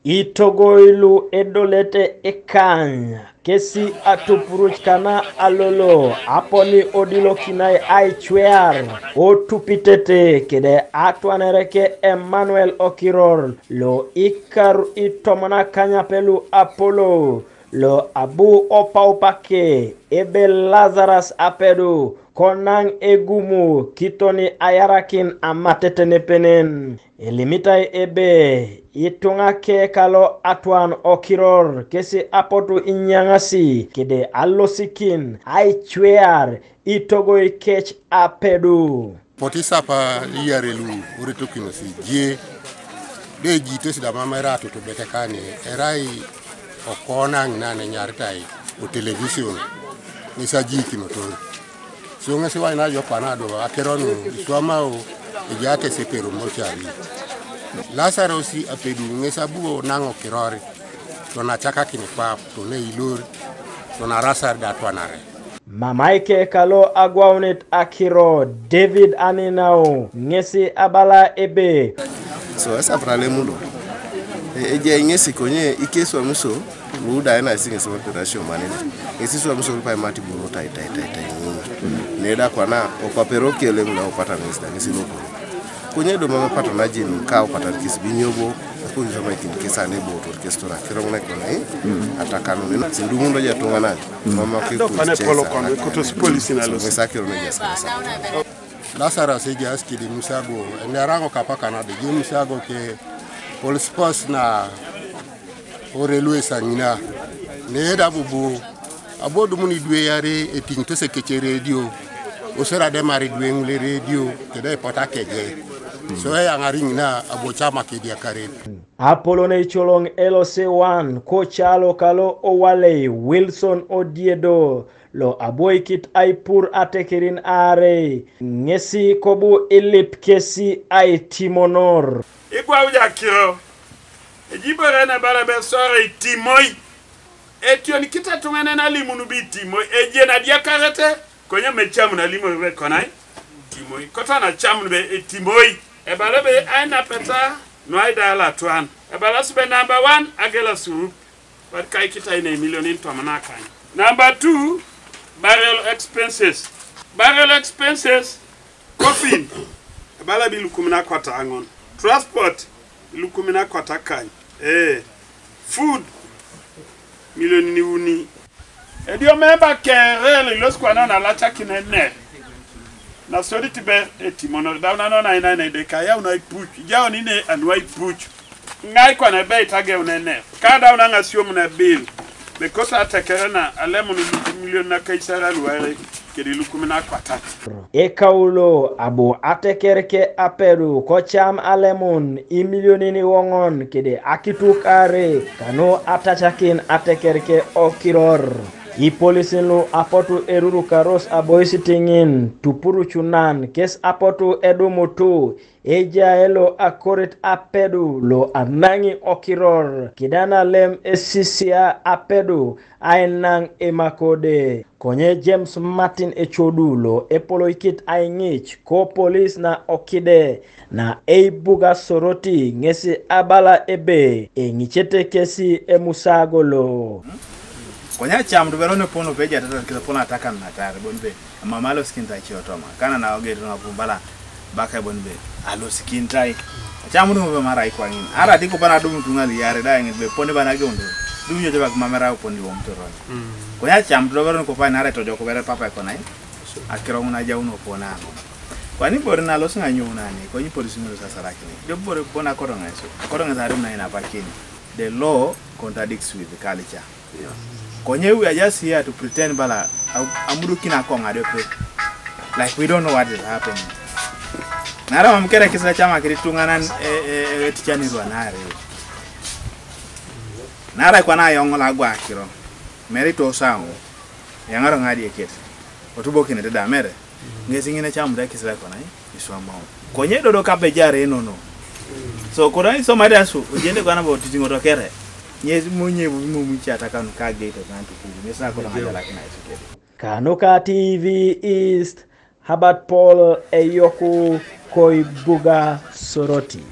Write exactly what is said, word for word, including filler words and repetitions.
Itogoi lu edolete ikany kesi atupuruc kana alolo aponi odilokinai aicwear otupitete kede atwanere ke Emmanuel Okiror lo ikar itomon akany ape lu apolo lo abu opaupake ebe Lazarus apedu konaŋ egumu kitoni ayarakin amateten epenen. Elimitai ebe ituŋa keka lo atwan Okiror kesi apotu inyaŋasi kede alosikin aicwear itogoi kec apedu. Potisapa iyare lu oretokinos ejie, do ejiitos da mam erai atutubet kane, erai okona ŋina nenyaritai o television, ŋes ajiikinotor. So ŋes iwany najo kwana do akiro nu iswamao ejaate sepero mochari. Lazarus apedu ŋes abu naŋ Okiror, tonacakakin kwap, toneilor, tonarasar da atwanare. Mamaike kalo agwaunet Akiro David Aninau ŋesi abala ebe, so esapurale mudo. E- ejai ŋesi konye ikeswamiso luda ena isi ŋesi mapena siomanene. Ŋesi swamiso lupai mati buru tai tai tai tai ŋun. Neda kwana opapero kelem na opata ŋesi da ŋesi loporo. Konye do mama pata na jin ka opata kis binyobo. Aku isoma ikin kisa ne bo tor kestora kiro na kona eh. Atakano ne sindu mundo ja tungana. Mama ke ku chesa. Kotos polisi na los. Ŋesi akiro na jasa. Lazarus ejaas kede musago, eneraŋo kapakana de je musago ke police post na ore luesa ŋina. Neda bubu, abu odumun idwe yare etiŋitos ekece redio, osora ademar idwe ŋule redio, kede ipot akege. So eyaŋari ŋina abu ocamak ediakare. Apolon eicoloŋ elose wan kocalo kalo owalei Wilson Odiedo, lo abwoikit aipur atekerin aarei, ŋesi kobu ilip kesi aitimonor. Igwauja kiro, ejibore nebala be sore itimoi. Etionikit etuŋanan alimun bi itimoi, ejen adiakarete, konye mecamun alimor be konai, itimoi, kotana camun be itimoi. Ebala be ainapeta, nuaida alatwan. Ebala sube number one, agela surup. Bat kai kitai ne imilionin tomon akany. Number two, burial expenses. Burial expenses, coffin. Ebala bi ilukumin akwata aŋon. Transport, ilukumin akwata akany. Eh, food, milionin iuni. Edio memba kere lo ilosi kwana nalacakin ene. Nasodit be etimonor daun anonainaina Edeke ayaun aipuc, ijaun ine anu aipuc. Ŋai kwana ebeit ageun ene, kadaun aŋasiom nabil, bekosi ateker na alemun lukumilion nakaisar aluarei kede ilukumin akwatat. Ekaulo abu ateker ke apedu kocam alemun imilionin iwoŋon kede akituk aarei kanu atacakin ateker ke Okiror. Ipolisin lu apotu erurukaros aboisit ŋin tupurucunan kes apotu edumutu ejai lo akoret apedu lo anaŋi Okiror kidana lem esisia apedu ainaŋ emakode. Konye James Martin ecodu lo epoloikit aiŋic ko polis na okide na eibuga Soroti ŋesi abala ebe eŋicete kesi emusago lo. Konye acam tubero ne pono peja tata kila pono atakan na tare bon be. Mama lo skin ta ciotoma. Kana na oge tuna pumbala baka bon be. Alo skin tai. Acam tubero mara ikwaŋin. Ara diko pana dum tunga liyare da ŋin be poni bana gondo. Dum nyote bak mamera poni wom toron. Konye acam tubero ko pa nare tojo ko bere papa konai. Akiro ŋun ajaun opo naŋo. Kwani bor na los ŋa nyou nani, konyi polisi ŋun sasarakini. Jo bor bona koto ŋa isu. Koto ŋa sarim na ina pakini. The law contradicts with the culture. Konye we are just here to pretend bala am- amudu kina ko ŋa dope. Like we don't know what is happening. Nara mam kere kisira chama kiri tuŋanan e e e tichani ruanare. Nara kwana yongo la gwa kiro. Meri to saŋo. Yaŋaro ŋa dieket. Otubokinete da mere. Ŋesi ŋine camuda kisira kona iswamau. Konye dodo kabe jare enono. So kona isoma da su ojende kwana bo titiŋo to kere. Ŋesi munye bu mu mucha takanu ka geto kan tukuru. Ŋesi na kona ŋa jalakina isukere. Kanuka T V East, Herbert Paul Eyoku, Koibuga Soroti.